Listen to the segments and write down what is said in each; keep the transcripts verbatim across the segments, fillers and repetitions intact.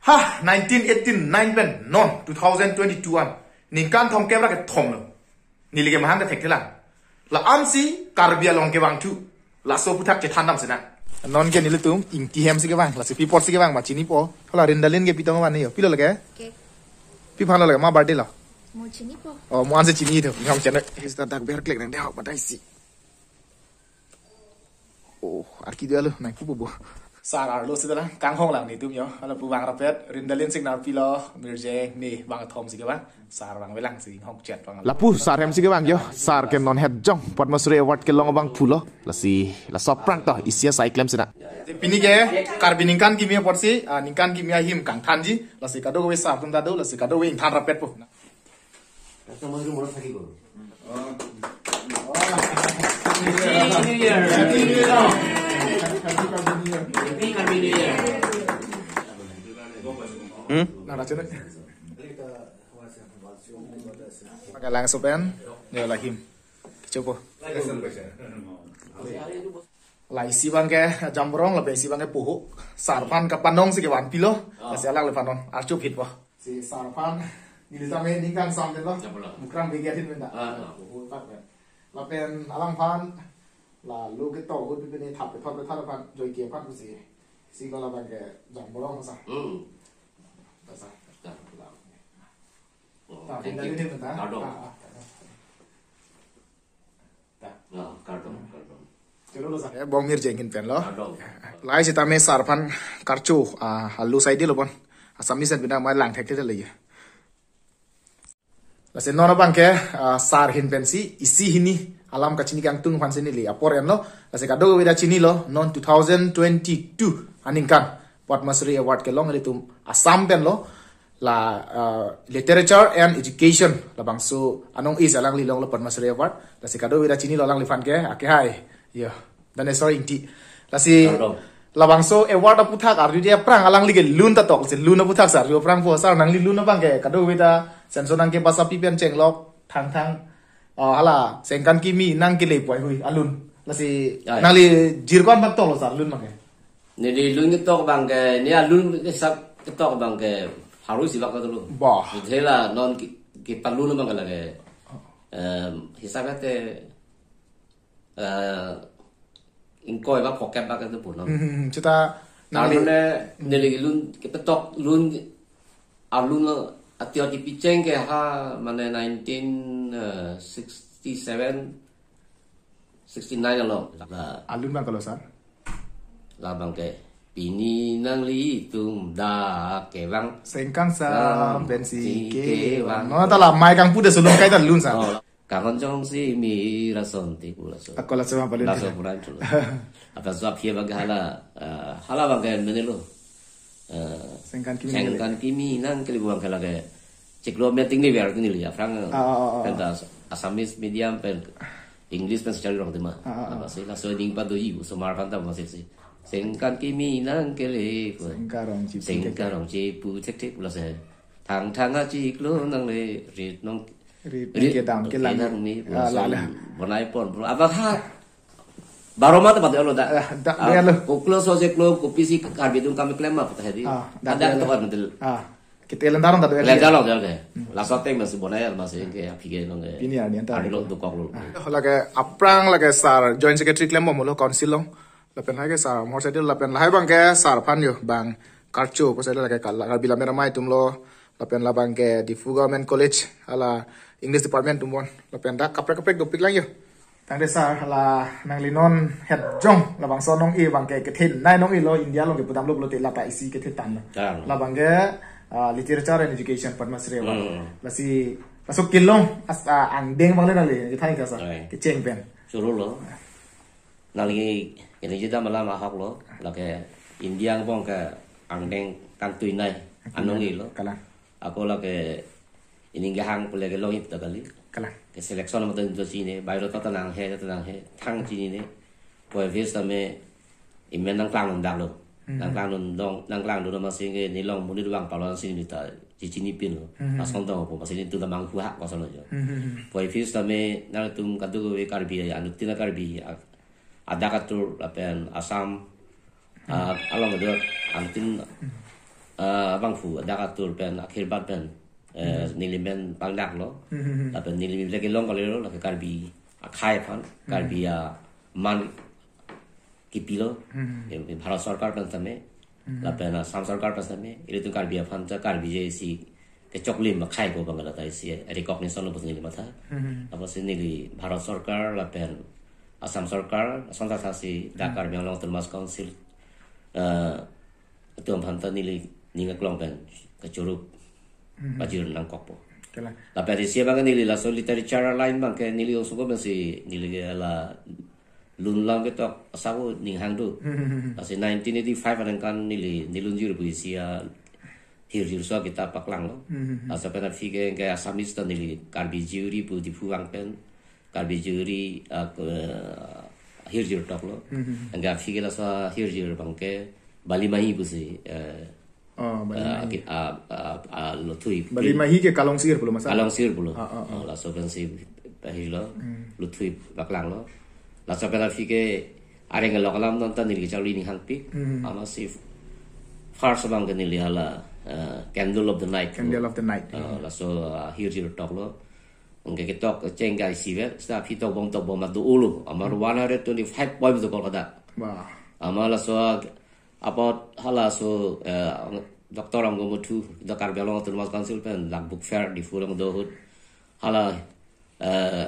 Ha, nineteen eighty-nine pen non two thousand twenty-two an ningkan thomkep ra kethom lo. Neli ke mahang ke thekthelang. La-ansi Karbi along kevangthu laso aphuthak chethan dam sina. Non ke nelitum Ingti hem si kevang, lasi pi apor si kevang ma chinipo. Hala Rindalin ke pi tong van ne yo. Pilo lake? Ke. Pi aphan lo lake, ma birthday lo? Mo chinipo. Oh, mo ansi chini do. Ngam chene. Sita dak ber klek nang dehok batai si. Oh, arki dia lo, nai pupo bo. Sar arlo sita lang, kanghong lang netum yo. Hala pu vang rapet, Rindalin Singnar pilo, Mirjeng, ne vang thom si kevang. Sar vangvelang si hong chet vang. Lapu sar hem si kevang yo, sar ke non het jong Padma Shri Award kelong abangphu lo. Lasi laso aphrang to isi asai klem sina. Pini ke Karbi ningkan kimi apotsi, ah, ningkan kimi ahim kangthanji. Lasi kadokave sar atum ta do, lasi kadokave ingthan rapet po. Hmm? Nara chene. Pakai langsung pen, ya lahim. Coba. La isi abang ke Jamborong, lapen isi abang ke Pohok. Sar aphan kapanong si kevan pilo. Ah. Lasi alang le panon. Archupit po. Si sar aphan, neli tame ningkan sam den lo. Ya, bola. Mukrang begi atin pen ta. Ah, ah. Pohok tak pen. Lapen alangphan, la lo ketok ahut pen ne thap pethot pethot aphan, joike aphan si. Si lo labang ke Jamborong sa. Hmm. Ta sa. Ta. Oh, ta, thank you. Kardom. Ah, ah, kardom. Ta. Ah, kardom, kardom. Chalo lo sa. Eh, bong Mirjeng ahin pen lo. Kardom. Lahai sitame sar aphan karcho, ah, alu saide lo bon. Assamese an bina mai lang thekthelang ye. Lasi non abang ke, ah, sar ahin pensi, isi hini alam kachini kangtung aphan si neli apor enlo. Lasi kadokave ta chinilo, non two thousand twenty-two aningkan Padma Shri Award kelong ilitum Assam pen lo. La, ah, Literature and Education, labangso anong-e si alangli longlo Padma Shri Award. Lasi kadokave ta chinilo alangliphan ke, ake hai. Yo. Daneswar Ingti. Lasi, kardom, labangso award aphuthak arju dia aphrang alangli kelun ta tok, si lun aphuthak si arju aphrang po sar, nangli lun abang ke kadokave ta senso nang ke basa pi pen chenglok, Thangthang, ah, hala Sengkan Kimi nang kele puai hui alun. Lasi, ai, nangli jirkon bak toklo sar lun abang ke. Neli lun ketok abang ke, ne alun hisap ketok abang ke, haru si bak toklo. Bah. Sudahlah non ki, kipalun abang ke lake. Em, hisap ate, eh, ingkoi ba phokep ba ketu punon. Hmm, hmm, hmm. Sita nangli, nangli ne, hmm, neli lun ketok lun, alun lo, ati ati picheng ke ha, mane nineteen sixty-seven, sixty-nine along. La, alun abang ke lo sar? Labang ke, pini nanglitum dak kevang. Sengkan sam, sam pensi kevang. Kevang. No, ta la mai kangpu de sulung kai ta lun sar. Oh, Kanghon jongsi mira sonti pu laso. Ako laso apa lun? Laso puran chulo. Apa so aphi abang ke hala, eh, hala abang ke mene lo. Eh, Sengkan Kimi nang kele. Sengkan Kimi nang kele abang ke lake. Chiklo meeting ni biar tini liya, aphrang, ah, ah, ah, ah, pen ta Assamese medium pen English pen sejari rong tema. Ah, ah, ah. Apa si laso ning padoji, osomar aphan ta masih si. Sengkan Kimi nang kele. Sengkarong chipu. Sengkarong chipu thekthek laso. Thangthang achiklo nangle, rit nong Rit, rit kedam, kedam kelang ni, ah, laso la, la. Bonai pon, bro. Abang ha. Baro ma ta patu lo da. Ah, da, ah, da lo. Koklo so je klo, kopisi Karbi atum kam klem ma patu hedi. Ah, da, ada da, to lo. Kan betul. Ah. Kita lendar ta do. Lendar lo, da, da. Hmm. Laso ateng masih bonai, masih ke aphi ke nong ke. Ini ya, ni anta. Adi lo dukok lo. Ah. Lake aphrang lake sar, Joint Secretary klem mo lo council along. Lapen lahai ke sar, mor side lapen lahai abang ke sar aphan yo, bang karcho, ko side lake kala, Karbi Lammet Amei atum lo, lapen labang ke Diphu Government College, hala English Department atum bon, lapen dak kaprek kaprek dopik lang yo. Tangte sar, hala nangli non het jong, labangso anong-e abang ke kethenei anong-e lo, India along ke pudam lo pulote lata isi kethe tang lo. Tang. Labang ke, ah, Literature and Education Padma Shri Award. Hmm. Lasi, laso kelong, as, ah, angdeng abang le nangli, kethai ka sar, oi, kecheng pen. Choro lo. Nangli, ini jeda malam ahok lo, lake India angbong ke angdeng kangtuinei, angdeng anong-e lo. Kalang. Ako lake ining kehang pule kelong ip ta kali. Kalang. Ke selection mata nto chini, biodata ta nanghe, ta nanghe, thang chinine. Poi vis tame, imen nangklang non dak lo. Hmm. Nangklang non dong, nangklang dun masing ke nelong monit abang palon sini ta, chi chinipin lo. Hmm. Asong tong po masing itu ta manghu hak kosong lo jo. Hmm, hmm, hmm. Poi vis tame nangtum kadokave Karbi, anuttin a-Karbi, a-, adak atur lapen Assam, ah, along do, anuttin Ah, bangphu adak atur pen akhir bat pen, eh, neli men pangdak lo. Hmm, hmm, hmm. Lapen neli bile kelong kalilo, lake Karbi akhei aphan, Karbi aman kipilo. Hmm. Eh, Bharat Sarkar pen tame, lapen Assam Sarkar pen tame, ilitum Karbi aphan ta Karbi je isi kechoklim akhei ko bang la ta isi recognition lo pusi neli matha. Hmm. Apotsi neli Bharat Sarkar lapen Assam Sarkar, Assam ta si dak Karbi Anglong Autonomous Council, eh, atum aphan ta neli ning aklong pen kachoro pajir nangkokpo. Kalang. Lapen isi abang neli laso literature line abang ke neli osoko pensi neli ke la lun lang ketok asabo ning hang do. Hmm, hmm, hmm. Lasi nineteen eighty-five aningkan neli Nilungjir pu isi ahirjir so akitap paklang lo. Hmm, hmm, hmm. Laso pen aphi ke, ke Assamese ta neli Karbi Juri pu Diphu vang pen Karbi Juri, ah, ke, ah, hirjir tok lo. Hmm, hmm, hmm. Anke aphi ke laso hirjir abang ke Bali Mahi pusi, eh, Oh, Bali eh, Mahi. Aki-, ah, ah, ah, lothui. Bali Mahi ke Kalong Sir pulo masa? Kalong Sir pulo. Ah, ah, ah. Oh, laso pensi pahir lo, lothui paklang lo. Laso pen aphi ke areng alok alam non ta neli kacharli ning hangpik. Hmm. Amatsi first abang ke neli hala, eh, Candle of the Night. Candle of the Night. Eh, laso, ah, hirjir tok lo. Anke ketok cheng kai sivet, seta aphi tokbom tokbom adu ulu. Amat one hundred twenty-five poems do Kolkata. Wah. Amat laso apot halaso, eh, Doctor Angomothu, the Karbi Anglong Autonomous Council pen dak book fair Diphu along do ahut. Hala, eh,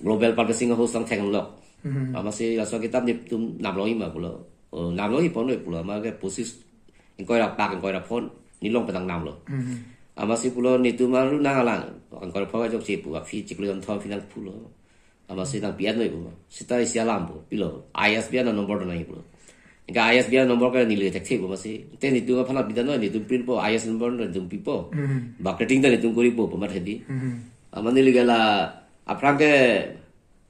Global Publishing House along theklong. Hmm. Amatsi laso akitap netum namlongji ma pulo. Oh, namlongji pon noi pulo, amat ke posis ingkoi ra pak, ingkoi ra phon, nelong pen nang namlo. Hmm. Amatsi pulo netum aru nang alang, ingkoi ra phon ajok si pu, aphi chiklo jonthom aphi nangpulo. Amatsi nangpi-et noi pu. Seta isi alam pu, pilo. I S B N number do nangji pulo. Anke I S B N number ke neli thekthe pu amatsi. Te netum aphan nangpidet noi, netum print po, I S number netum pipo. Hmm. Marketing ta netum koripo, pu amat hedi. Hmm. Amat neli ke la, aphrang ke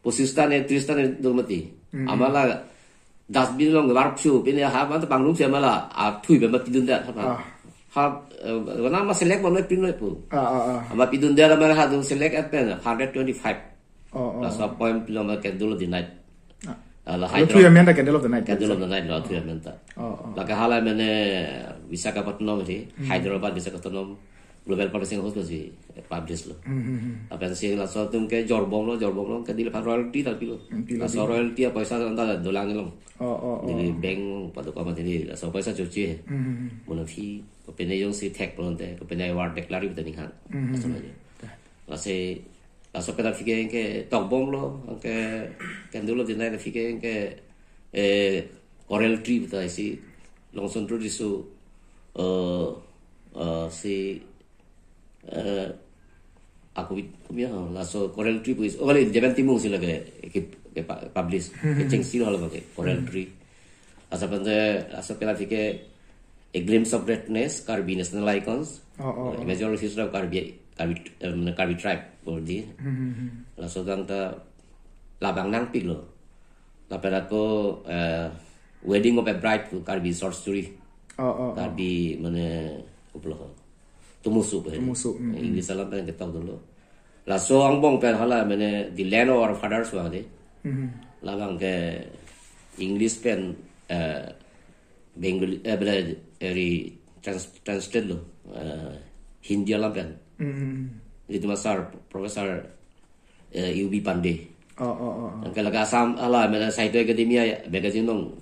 posis ta ne, tris ta ne do mati. Hmm. Amat la dustbin along varphu, pine ha man ta panglungsi amat la, athui pen amat pidundet ha. Ah. Ha, eh, wana amat select bom noi print noi pu. Ah, ah, ah. Amat pidundet amat ha do select et pen hundred twenty-five. Oh, oh, Laso oh. poem pilo amat Candle of the Night. Ah. Ala Lo Hyderabad. Thui amen ta Candle of the Night. Candle of the Night lo, thui amen ta. Oh, oh. Lake hala mene Visakhapatnam si, Hmm. Hyderabad, Visakhapatnam. Global Publishing House si, eh, publish lo. Hmm, hmm, hmm. Lapensi laso atum ke jorbom lo, jorbom lo, ke neli aphan royalty ta pilo. Hmm, pilo, Laso pilo. royalty apoisa ta dolang nelong. Oh, oh, oh. Neli bank paduk amat neli laso apoisa choche. Hmm, hmm, hmm. Mona phi, kopine jongsi thek pulote, kopine award declare pu ta ning hang. Hmm, hmm, Laso hmm. aja. Lasi, laso pen aphi ke, ke tokbom lo, anke Candle of the Night aphi ke, ke, eh, Coral Tree pu ta isi, Longson True Diso, eh, eh, si, eh, aku bit, kumya, laso Coral Tree pu isi, oh, kali, Deven Timung si lake, ke, ke pa-, publish, Hmm, hmm, kechengsi lo hala ke, Coral Hmm. Tree. Laso pen te, laso pen aphi ke A Glimpse of Greatness, Karbi National Icons, Oh, oh, oh. Imaginary History of Karbi, Karbi, um, Karbi Tribe, pu di. Hmm, hmm, hmm. Laso abang ta labang nangpiklo. Lapen ako, eh, Wedding of a Bride pu Karbi short story. Oh, oh, oh. Karbi mane, uplo ho. Tumusu pu he. Tumusu, hmm, hmm. English alam pen ketok dolo. Laso angbong pen hala mane The Land of Our Fathers pu he. Hmm. Labang ke English pen, eh, Bengali, eh, bela, eh, re-, trans-, translate lo, eh, Hindi alam pen. Hmm. Netum asar, Professor, eh, U B Pandey. Oh, oh, oh, oh. Anke lake Assam, hala, mane Sahitya Academy a magazine along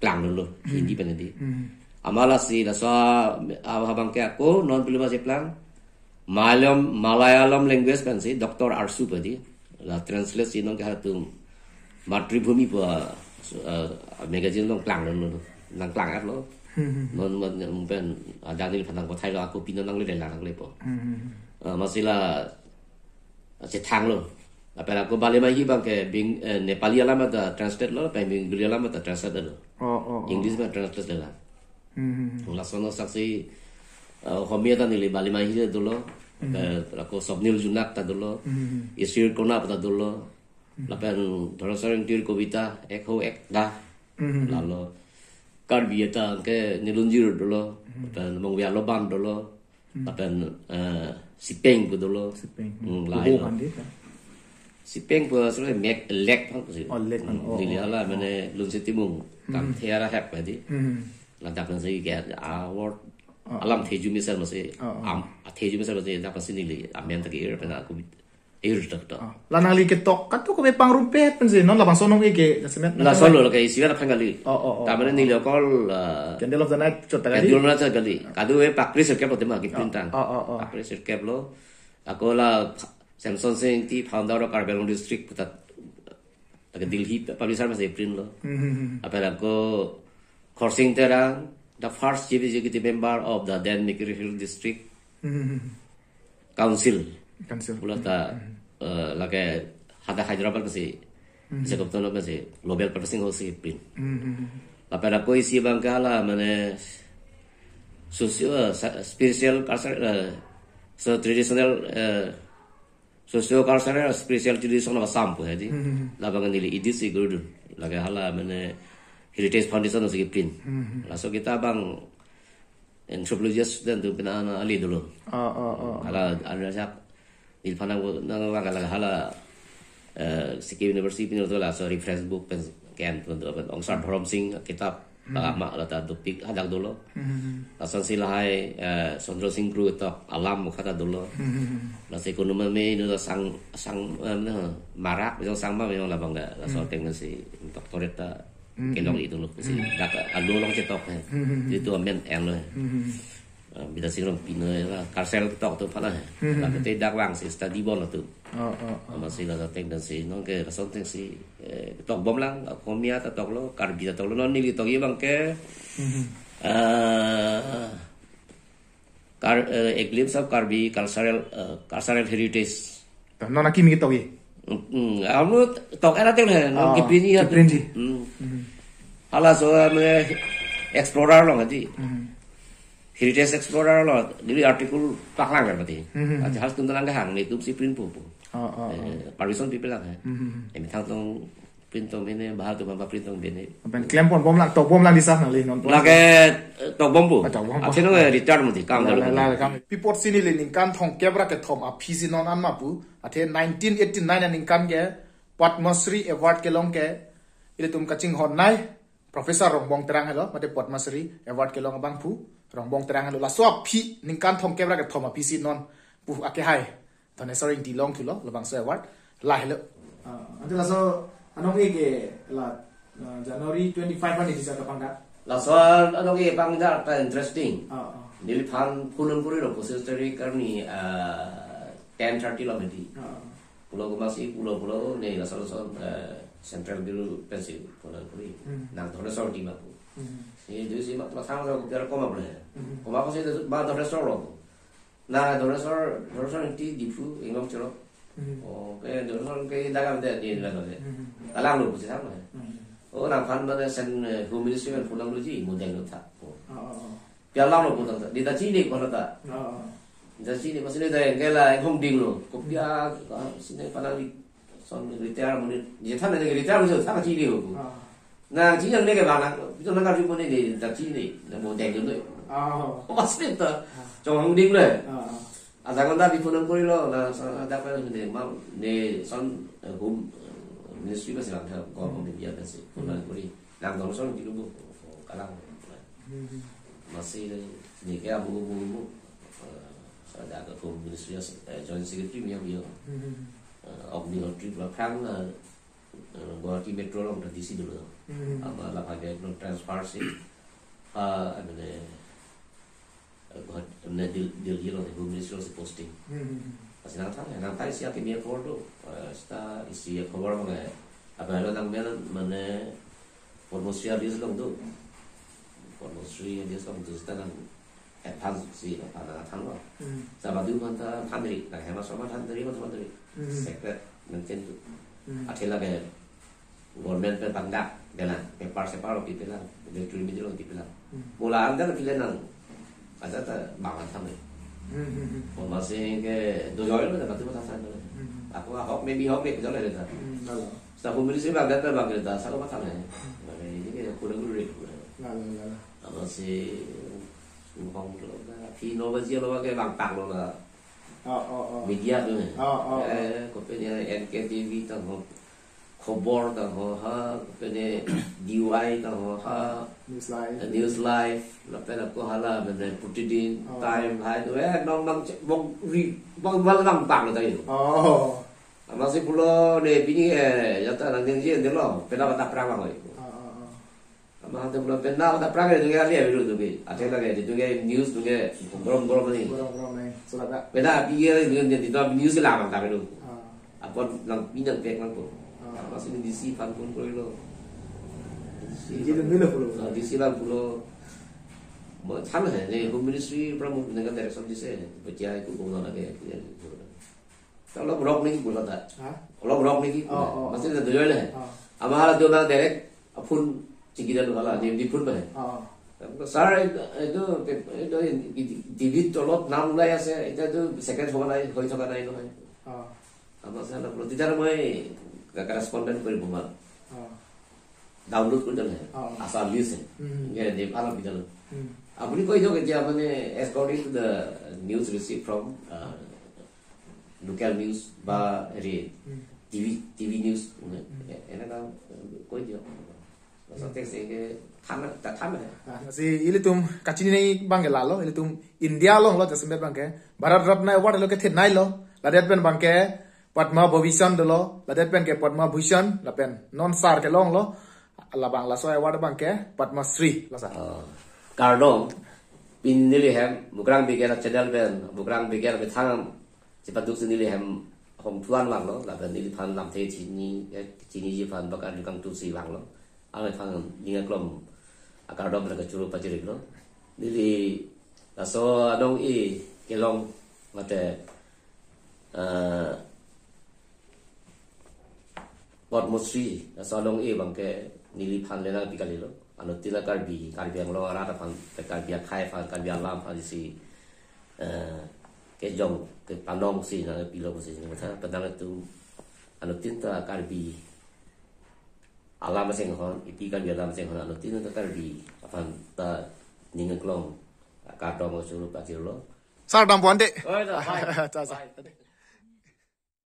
klanglo, Hmm. Hindi pen di. Hmm. Amat lasi, laso, ah, abang ke ako, non pilo ma cheplang. Malayam-, Malayalam language pensi, Doctor Arsu pu di. La translate si non ke halatum Matribhumi pu, ah, so, ah, magazine along klanglo, nangklang-et lo. Hmm, hmm, hmm. Non, non, non pen, ah, Daniel phan nangpathai lo, ako pino nangle, nangle po. Hmm, hmm, hmm. Ah, amatsi la, ah, chethanglo. Lapen ako Bali Mahi abang ke Beng-, eh, Nepali alam ta translate lo, pen Bengali alam ta translate lo. Oh, oh, oh. English ma translate lo. Hmm, hmm, hmm. Lason asaksi, eh, Homi ta neli Bali Mahi ta dolo. Hmm. Eh, ako Swapnil Junak ta dolo. Hmm, hmm, hmm. Isir Konap ta dolo. Hmm. Lapen Dhorosar Engtir kobita, Ek Ho Ek Da. Hmm, hmm, hmm. Lalo Karbi ta ke Nilungjir dolo. Hmm. Lapen Mongvia Loban dolo. Hmm. Lapen, eh, Sipeng pu dolo. Sipeng. Hmm, Kubo lahai lo. Aphan di, ya? Sipeng pu asal mek lek aphan si. Oh, lek aphan. Hmm, Oh, neli oh, hala oh. mane Lunsi Timung. Hmm. Kam thera hep di. Hmm. Ladak nang si ke award Oh. Alam theju mesen masi, Oh, oh. am, theju mesen masi, dak masi neli amen ta ke-ir pen aku ir tak tak. Oh. La nangli ketok, katu ko pangrumpet pensi, non labangso anong-e ke, jasemet. Laso lo, lake isi aphan kali. Oh, oh, oh, Tamane oh. neli akol, uh, Candle of the Night chot ta kali? Candle of the Night chot kali. Kadu e pakri sirkep lo tema, Oh, kiprintang. oh, oh, oh. Pakri sirkep lo. Ako la Samson Sing Ingti, founder of Karbi Anglong District, putat, lake Delhi publisher masi print lo. Hmm, hmm, hmm. Apar ako Khorsing Terang, the first J B J K T member of the then Mikir Hills District Hmm, hmm, hmm. Council. Council. Pula ta, Hmm, hmm. eh, lake hadak Hyderabad masi, Hmm, hmm. Jacob Tono masi, Global Publishing House si print. Hmm, hmm, hmm. Lapen ako isi abang ke hala, mane, socio, eh, sa-, spiritual culture, eh, so traditional, eh, socio cultural spiritual tradition of Assam pu hedi. Hmm, hmm, hmm. Labang neli idis si guru dun. Lake hala, mane, Heritage Foundation si print. Hmm, hmm. Laso kita abang anthropologist dan tu pina ana ali dolo. Oh, oh, oh. Hala, hala siap. Neli aphan nang, nang wang hala, hala, eh, Sikkim University pin dolo, laso reference book pen ken pun tu, pen Aung San Dharam Singh kitab Hmm. lama la ta dopik hadak dolo. Hmm. Lason si lahai, eh, Chandra Singh Kru tok alam mukha ta dolo. Hmm. Lasi kunuma me inu ta sang, sang, eh, na, marak, jong sang ma, jong labang da. Laso Hmm. ateng si doctorate ta Hmm. kelong itu lo. Si Hmm. dak alu along chetok he. Hmm. Itu amen en lo he. Hmm. Ah, Bidya Sing Rongpi no la cultural ketok atum aphan he. Hmm. Lapen te dak vang si study bom atum. Oh, oh, oh. Amatsi la ateng dan si non ke lason ateng si, eh, tok bom lang, Komi ta tok lo, Karbi ta tok lo, non neli tok abang ke, Hmm. eh, Kar-, eh, A Glimpse of Karbi Cultural, eh, Cultural Heritage. Ta non akimi ketok ye? Hmm, hmm. Anu tok era tek le, non Oh, kiprint ji ya tu. kiprint ji. Hmm. Hmm. Hala so, eh, explorer lo ngati. Hmm. Heritage Explorer lo, neli article paklang kan mati. Hmm, hmm, hmm. Aja hal tun lang hang, netum si print po po. Oh, oh, oh. Eh, permission pipelang he. Hmm, hmm, hmm. Emi thang tong print tong bene, bahal tu mama print tong bene. Pen klem pon bom lang, tok bom lang di sah nangli non pon. Lake, eh, tok bom po. Ah, tok bom po. Atheno, eh, retire mati, kam La, dalo la, mati. la, kam. Pi apotsi neli ningkan thomkep ra kethom aphi si non an ma pu. Athe nineteen eighty-nine aningkan ke Padma Shri Award kelong ke ilitum kachinghon nei Professor Rongbong Terang helo, mate Padma Shri Award kelong abangphu Rongbong Terang helo. Laso aphi ningkan thomkep ra kethom aphi si non pu akehai Dhaneswar Ingti long thulo, labangso award lahelo. Ah, ante laso anong-e ke la, ah, January twenty-five ani disa kapangdak. Laso anong-e pangdak ta interesting. Ah, ah. Neliphan phone nangkuri lo, posis tarik arni, ah, ten thirty lo mati. Ah. Pulo komatsi, pulo, pulo, ne laso laso, eh, Central Bureau pensi phone nangkuri. Hmm. Nang Dhaneswar Ingti ma pu. Hmm. Si, dui si ma, ma thang sa biar koma pu le. Hmm. Koma kosi ma Dhaneswar lo. Na Dhaneswar, Dhaneswar Ingti Diphu, Inglong chelo. Hmm. Oh, ke Dhaneswar ke dagang de, di dagang de. Hmm. Kalang lo, pusi thang lo. Hmm. Oh, nangphan mane sen, eh, Home Ministry pen phone nanglo ji, model lo tha. Oh. Ah, ah, ah. Pi alam lo pu tang ta. Di ta chini ko ta. Ah, ah. Di ta chini, masi ne ta yang kela, hong ding lo. Kopi a, ah, sini panang di, son retire mo ni. Di than ne retire mo, than chini ho. Ah. Na chini ne ke bana, itu na ka mo ni di ta chini, na mo deng lo. Ah. Oh, masi ta. Ah. Chong hong ding lo. Ah, ah. Aja konta di phone nangkuri lo, na sa da pa ne ma, ne son, eh, Home, eh, Ministry ma silang tha, ko Hmm. Home India pensi phone Hmm. nangkuri. Nang Dhaneswar Ingti lo pu, kalang. Hmm. Masi ne ke abu abu abu, eh, sa da ka Home Ministry, eh, Joint Secretary mi abu. Hmm. Eh, Agnihotri pula phrang, eh, eh, Guwahati Metro along ta D C dolo. Hmm. Ama la pagi no transfer si, ah, anu ne, eh, Guwahati, ne Dil-, Delhi along, Home Ministry along si posting. Hmm. Lasi nangthan, nangthan isi akimi akhobor do. Eh, seta isi akhobor abang ke. Apa lo nang mel mane Padma Shri Award long do. Padma Shri Award long do seta nang advance si lo, pada than lo. Hmm. Sa badu manta thanri, nang Hema Sharma thanri, manta thanri. Hmm. Secret maintain tu. Hmm. Athe lake government pen pangdak, bilang, paper sepaper lo pipelang, electoral media lo pipelang. Hmm. Bola anda lo pile nang, aja ta bang than lo. Hmm, hmm, hmm. Komatsi ke do joy lo, batu mata san lo. Hmm. Ako ahok, maybe ahok, maybe joy lo ta. Hmm, lalo. Sa Home Ministry bang, dan bang kita, sa lo mata lo. Hmm. Nah, ini ke kurang dulu deh. Lalo, lalo. Apa si, ngomong lo, na, phi no baji lo, ke bang tang lo na. Oh, oh, oh. Media tu ne. Oh, oh, oh. Eh, kopi ni N K T V ta mo. Khobor ta ho ha, pene D Y ta ho ha, News Live. News Live, lapen ako hala, pene Pratidin, Oh. Time, hai tu, eh, nong nang cek, bong ri, bong bal nang pang lo tayo. Oh. Amatsi pulo ne pini eh, jata nang jeng jeng delo, pena bata prang lo. Ah, ah, ah. Amat te pulo pena bata prang itu ke ali abiru tu ke. Ate lagi itu ke news tu ke, gorom gorom ni. Gorom gorom ni. Selaka. Pena pi eh, itu ke news ke lamang ta biru. Ah. Apot nang pinang pek nang po. Ah. Amatsi ne D C aphan phone korilo. D C dun milo pulo. Ah, D C aphan pulo. Mo chang hai ne Home Ministry pramukh ne ka direction dise. Bacha iku gona lage. Kalau brok ni guna ta. Ha? Kalau brok ni Oh, oh. Amatsi ne dujoi le. Ah. Ama hala tu nang direct aphone chiki dan hala di di phone ba. Ah. Sir, itu itu itu T V tolot nam ulai ase, itu itu second hoba nai, hoi thoka nai lo hai. Ah. Amatsi hala pulo, tita moi ka correspondent kori buma. Ah. Download kori dale. Oh. Assamese. Hmm. Ya, dia alam kita lo. Hmm. Apuni koi do ke dia mane, according to the news received from uh, local news ba re Hmm. T V T V news. Hmm. Ena ka koi dia. Masa teks ke khana ta khana. Ah, si ilitum kachini nai abang ke lalo, ilitum India along lo jasemet abang ke Bharat Ratna Award lo kethenei lo, ladet pen abang ke Padma Vibhushan dolo, ladet pen ke Padma Bhushan, lapen non sir kelong lo, labang laso award abang ke Padma Shri, la sir. Oh. Kardom, pini neli hem, Mukrang Biker channel pen, Mukrang Biker methang, chepaduk si neli hem, hong tuan vanglo, lapen neliphan lamthe chini, eh, chiniji aphan bakar jukang tu si vanglo. Amatsi aphan ning aklong akardom lapen kachoro pajirlo. Neli laso adong i kelong mate, eh, Padma Shri laso adong i abang ke neliphan le nangpi kalilo. Anuttin a Karbi, Karbi Anglong arat aphan, Karbi akhei aphan, Karbi alam aphan si, eh, kejong kepanong si nangpilo pusi nangtha, padang itu anuttin ta Karbi alam asinghon, ipi Karbi alam asinghon, anuttin ta Karbi aphan ta ning aklong akardom kachoro pajirlo. Sir, dam po ante. Oh, ito, bye. Cha, cha. Bye.